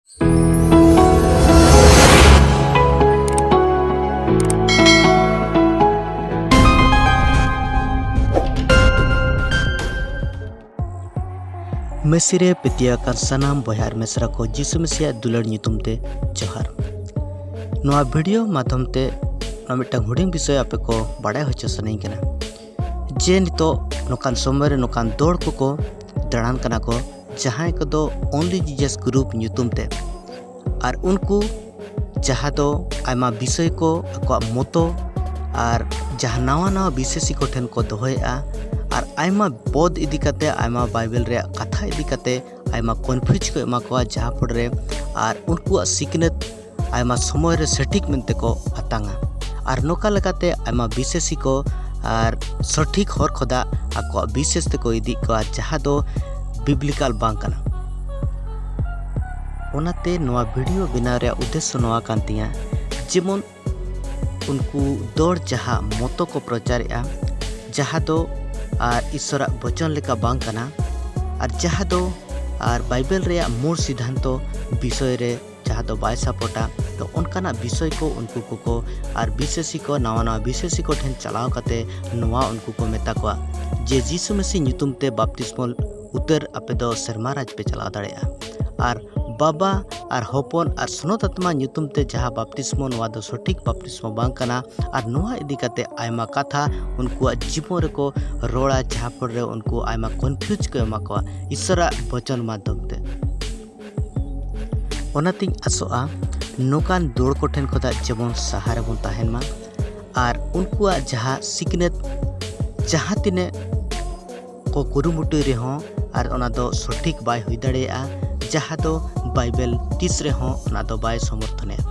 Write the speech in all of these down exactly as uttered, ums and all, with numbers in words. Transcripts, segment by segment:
ᱢᱮᱥᱤ ᱨᱮ ᱯᱟᱹᱛᱭᱟᱹᱣ ᱟᱠᱟᱱ ᱥᱟᱱᱟᱢ ᱵᱚᱭᱦᱟ ᱟᱨ ᱢᱤᱥᱨᱟ ᱠᱚ ᱡᱤᱥᱩ ᱢᱮᱥᱤᱭᱟᱜ ᱫᱩᱞᱟᱹᱲ ᱧᱩᱛᱩᱢ ᱛᱮ ᱡᱚᱦᱟᱨ᱾ ᱱᱚᱣᱟ ᱵᱷᱤᱰᱤᱭᱳ ᱢᱟᱫᱽᱫᱷᱚᱢ ᱛᱮ ᱱᱚᱣᱟ ᱢᱤᱫᱴᱟᱝ ᱦᱩᱰᱤᱧ ᱵᱤᱥᱚᱭ ᱟᱯᱮ ᱠᱚ ᱵᱟᱲᱟᱭ ᱦᱚᱪᱚ ᱥᱟᱱᱟᱧ ᱠᱟᱱᱟ ᱡᱮ ᱱᱤᱛᱚᱜ ᱱᱚᱝᱠᱟᱱ ᱥᱚᱢᱚᱭ ᱨᱮ ᱱᱚᱝᱠᱟᱱ ᱫᱚᱲ ᱠᱚᱠᱚ ᱫᱟᱬᱟᱱ ᱠᱟᱱᱟ ᱠᱚ, ᱡᱟᱦᱟᱸᱭ ᱠᱚᱫᱚ Only Jesus Group ᱧᱩᱛᱩᱢ ᱛᱮ, ᱟᱨ ᱩᱱᱠᱩ ᱡᱟᱦᱟᱸ ᱫᱚ ᱟᱭᱢᱟ ᱵᱤᱥᱚᱭ ᱠᱚ ᱟᱠᱚᱣᱟᱜ ᱢᱚᱛᱚ ᱟᱨ ᱡᱟᱦᱟᱸ ᱱᱟᱣᱟ ᱱᱟᱣᱟ ᱵᱤᱥᱮᱥᱤ ᱠᱚ ᱴᱷᱮᱱ ᱠᱚ ᱫᱚᱦᱚᱭᱮᱫᱼᱟ, ᱟᱨ ᱟᱭᱢᱟ ᱵᱚᱫ ᱤᱫᱤ ᱠᱟᱛᱮ, ᱟᱭᱢᱟ ᱵᱟᱭᱵᱮᱞ ᱨᱮᱭᱟᱜ ᱠᱟᱛᱷᱟ ᱤᱫᱤ ᱠᱟᱛᱮ ᱟᱭᱢᱟ ᱠᱚᱱᱯᱷᱤᱭᱩᱡᱽ ᱠᱚ ᱮᱢᱟ ᱠᱚᱣᱟ, ᱡᱟᱦᱟᱸ ᱯᱚᱨᱮ ᱟᱨ ᱩᱱᱠᱩᱣᱟᱜ ᱥᱤᱠᱷᱱᱟᱹᱛ ᱟᱭᱢᱟ ᱥᱚᱢᱚᱭ ᱨᱮ ᱥᱚᱴᱷᱤᱠ ᱢᱮᱱᱛᱮ ᱠᱚ ᱟᱛᱟᱝᱟ᱾ ᱟᱨ ᱱᱚᱝᱠᱟ ᱞᱮᱠᱟᱛᱮ ᱟᱭᱢᱟ ᱵᱤᱥᱮᱥᱤ ᱠᱚ ᱟᱨ ᱥᱚᱴᱷᱤᱠ ᱦᱚᱨ ᱠᱷᱚᱱᱟᱜ ᱟᱠᱚᱣᱟᱜ ᱵᱤᱥᱮᱥ ᱛᱮᱠᱚ ᱤᱫᱤᱭᱮᱫ ᱠᱚᱣᱟ, ᱡᱟᱦᱟᱸ ᱫᱚ ᱵᱤᱵᱽᱞᱤᱠᱟᱞ ᱵᱟᱝ ᱠᱟᱱᱟ᱾ ᱚᱱᱟᱛᱮ ᱱᱚᱣᱟ ᱵᱷᱤᱰᱤᱭᱳ ᱵᱮᱱᱟᱣ ᱨᱮᱭᱟᱜ ᱩᱫᱽᱫᱮᱥᱥᱚ ᱱᱚᱣᱟ ᱠᱟᱱ ᱛᱤᱧᱟᱹ, ᱡᱮᱢᱚᱱ ᱩᱱᱠᱩ ᱫᱚᱲ ᱡᱟᱦᱟᱸ ᱢᱚᱛᱚ ᱠᱚ ᱯᱨᱚᱪᱟᱨᱮᱫᱼᱟ, ᱡᱟᱦᱟᱸ ᱫᱚ ᱟᱨ ᱤᱥᱚᱨᱟᱜ ᱵᱚᱪᱚᱱ ᱞᱮᱠᱟ ᱵᱟᱝ ᱠᱟᱱᱟ, ᱟᱨ ᱡᱟᱦᱟᱸ ᱫᱚ ᱟᱨ ᱵᱟᱭᱵᱮᱞ ᱨᱮᱭᱟᱜ ᱢᱩᱞ ᱥᱤᱫᱷᱟᱱᱛᱚ ᱵᱤᱥᱚᱭ ᱨᱮ ᱡᱟᱦᱟᱸ ᱫᱚ ᱵᱟᱭ ᱥᱟᱯᱳᱨᱴᱟ, ᱛᱚ ᱚᱱᱠᱟᱱᱟᱜ ᱵᱤᱥᱚᱭ ᱠᱚ ᱩᱱᱠᱩ ᱠᱚᱠᱚ ᱟᱨ ᱵᱤᱥᱮᱥᱤ ᱠᱚ ᱱᱟᱣᱟ ᱱᱟᱣᱟ ᱵᱤᱥᱮᱥᱤ ᱠᱚ ᱴᱷᱮᱱ ᱪᱟᱞᱟᱣ ᱠᱟᱛᱮ ᱱᱚᱣᱟ ᱩᱱᱠᱩ ᱠᱚ ᱢᱮᱛᱟ ᱠᱚᱣᱟ ᱡᱮ ᱡᱤᱥᱩ ᱢᱮᱥᱤ ᱧᱩᱛᱩᱢ ᱛᱮ ᱵᱟᱯᱛᱤᱥᱢᱚ ᱩᱛᱟᱹᱨ ᱟᱯᱮ ᱫᱚ ᱥᱮᱨᱢᱟ ᱨᱟᱡᱽ ᱯᱮ ᱪᱟᱞᱟᱣ ᱫᱟᱲᱮᱭᱟᱜᱼᱟ᱾ ᱟᱨ ᱵᱟᱵᱟ ᱟᱨ ᱦᱚᱯᱚᱱ ᱟᱨ ᱥᱚᱱᱚᱛ ᱟᱛᱢᱟ ᱧᱩᱛᱩᱢ ᱛᱮ ᱡᱟᱦᱟᱸ ᱵᱟᱯᱛᱤᱥᱢᱚ, ᱱᱚᱣᱟ ᱫᱚ ᱥᱚᱴᱷᱤᱠ ᱵᱟᱯᱛᱤᱥᱢᱚ ᱵᱟᱝ ᱠᱟᱱᱟ᱾ ᱟᱨ ᱱᱚᱣᱟ ᱤᱫᱤ ᱠᱟᱛᱮ ᱟᱭᱢᱟ ᱠᱟᱛᱷᱟ ᱩᱱᱠᱩᱣᱟᱜ ᱡᱤᱵᱚᱱ ᱨᱮᱠᱚ ᱨᱚᱲᱟ, ᱡᱟᱦᱟᱸ ᱯᱚᱨ ᱨᱮ ᱩᱱᱠᱩ ᱟᱭᱢᱟ ᱠᱚᱱᱯᱷᱤᱭᱩᱡᱽ ᱠᱚ ᱮᱢᱟ ᱠᱚᱣᱟ ᱤᱥᱚᱨᱟᱜ ᱵᱚᱪᱚᱱ ᱢᱟᱫᱽᱫᱷᱚᱢ ᱛᱮ᱾ ᱚᱱᱟᱛᱤᱧ ᱟᱥᱚᱜᱼᱟ ᱱᱚᱝᱠᱟᱱ ᱫᱚᱲ ᱠᱚᱴᱷᱮᱱ ᱠᱷᱚᱱᱟᱜ ᱡᱮᱢᱚᱱ ᱥᱟᱦᱟ ᱨᱮᱵᱚᱱ ᱛᱟᱦᱮᱱ ᱢᱟ, ᱟᱨ ᱩᱱᱠᱩᱣᱟᱜ ᱡᱟᱦᱟᱸ ᱥᱤᱠᱷᱱᱟᱹᱛ ᱡᱟᱦᱟᱸ ᱛᱤᱱᱟᱹᱜ ᱠᱚ ᱠᱩᱨᱩᱢᱩᱴᱩᱭ ᱨᱮᱦᱚᱸ ᱟᱨ ᱚᱱᱟ ᱫᱚ ᱥᱚᱴᱷᱤᱠ ᱵᱟᱭ ᱦᱩᱭ ᱫᱟᱲᱮᱭᱟᱜᱼᱟ, ᱡᱟᱦᱟᱸ ᱫᱚ ᱵᱟᱭᱵᱮᱞ ᱛᱤᱥ ᱨᱮᱦᱚᱸ ᱚᱱᱟ ᱫᱚ ᱵᱟᱭ ᱥᱚᱢᱚᱨᱛᱷᱚᱱᱮᱜᱼᱟ᱾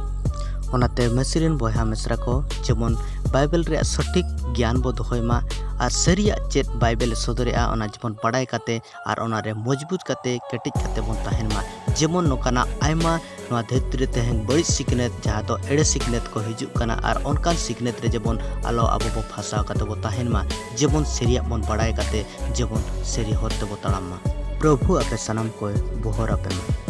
ᱚᱱᱟᱛᱮ ᱢᱮᱥᱤ ᱨᱮᱱ ᱵᱚᱭᱦᱟ ᱢᱤᱥᱨᱟ ᱠᱚ ᱡᱮᱢᱚᱱ ᱵᱟᱭᱵᱮᱞ ᱨᱮᱭᱟᱜ ᱥᱚᱴᱷᱤᱠ ᱜᱮᱭᱟᱱ ᱵᱚ ᱫᱚᱦᱚᱭ ᱢᱟ ᱟᱨ ᱥᱟᱹᱨᱤᱭᱟᱜ ᱪᱮᱫ ᱵᱟᱭᱵᱮᱞᱮ ᱥᱚᱫᱚᱨᱮᱜᱼᱟ ᱚᱱᱟ ᱡᱮᱢᱚᱱ ᱵᱟᱲᱟᱭ ᱠᱟᱛᱮ ᱟᱨ ᱚᱱᱟᱨᱮ ᱢᱚᱡᱽᱵᱩᱛ ᱠᱟᱛᱮ ᱠᱮᱴᱮᱡ ᱠᱟᱛᱮ ᱵᱚᱱ ᱛᱟᱦᱮᱱ ᱢᱟ᱾ ᱡᱮᱢᱚᱱ ᱱᱚᱝᱠᱟᱱᱟᱜ ᱟᱭᱢᱟ ᱱᱚᱣᱟ ᱫᱷᱟᱹᱨᱛᱤ ᱨᱮ ᱛᱮᱦᱮᱧ ᱵᱟᱹᱲᱤᱡ ᱥᱤᱠᱷᱱᱟᱹᱛ, ᱡᱟᱦᱟᱸ ᱫᱚ ᱮᱲᱮ ᱥᱤᱠᱷᱱᱟᱹᱛ ᱠᱚ ᱦᱤᱡᱩᱜ ᱠᱟᱱᱟ, ᱟᱨ ᱚᱱᱠᱟᱱ ᱥᱤᱠᱷᱱᱟᱹᱛ ᱨᱮ ᱡᱮᱢᱚᱱ ᱟᱞᱚ ᱟᱵᱚ ᱵᱚ ᱯᱷᱟᱸᱥᱟᱣ ᱠᱟᱛᱮ ᱵᱚ ᱛᱟᱦᱮᱱ ᱢᱟ, ᱡᱮᱢᱚᱱ ᱥᱟᱹᱨᱤᱭᱟᱜ ᱵᱚᱱ ᱵᱟᱲᱟᱭ ᱠᱟᱛᱮ ᱡᱮᱢᱚᱱ ᱥᱟᱹᱨᱤ ᱦᱚᱨ ᱛᱮᱵᱚ ᱛᱟᱲᱟᱢ ᱢᱟ᱾ ᱯᱨᱚᱵᱷᱩ ᱟᱯᱮ ᱥᱟᱱᱟᱢ ᱠᱚᱭ ᱵᱚᱦᱚᱨ ᱟᱯᱮ ᱢᱟ᱾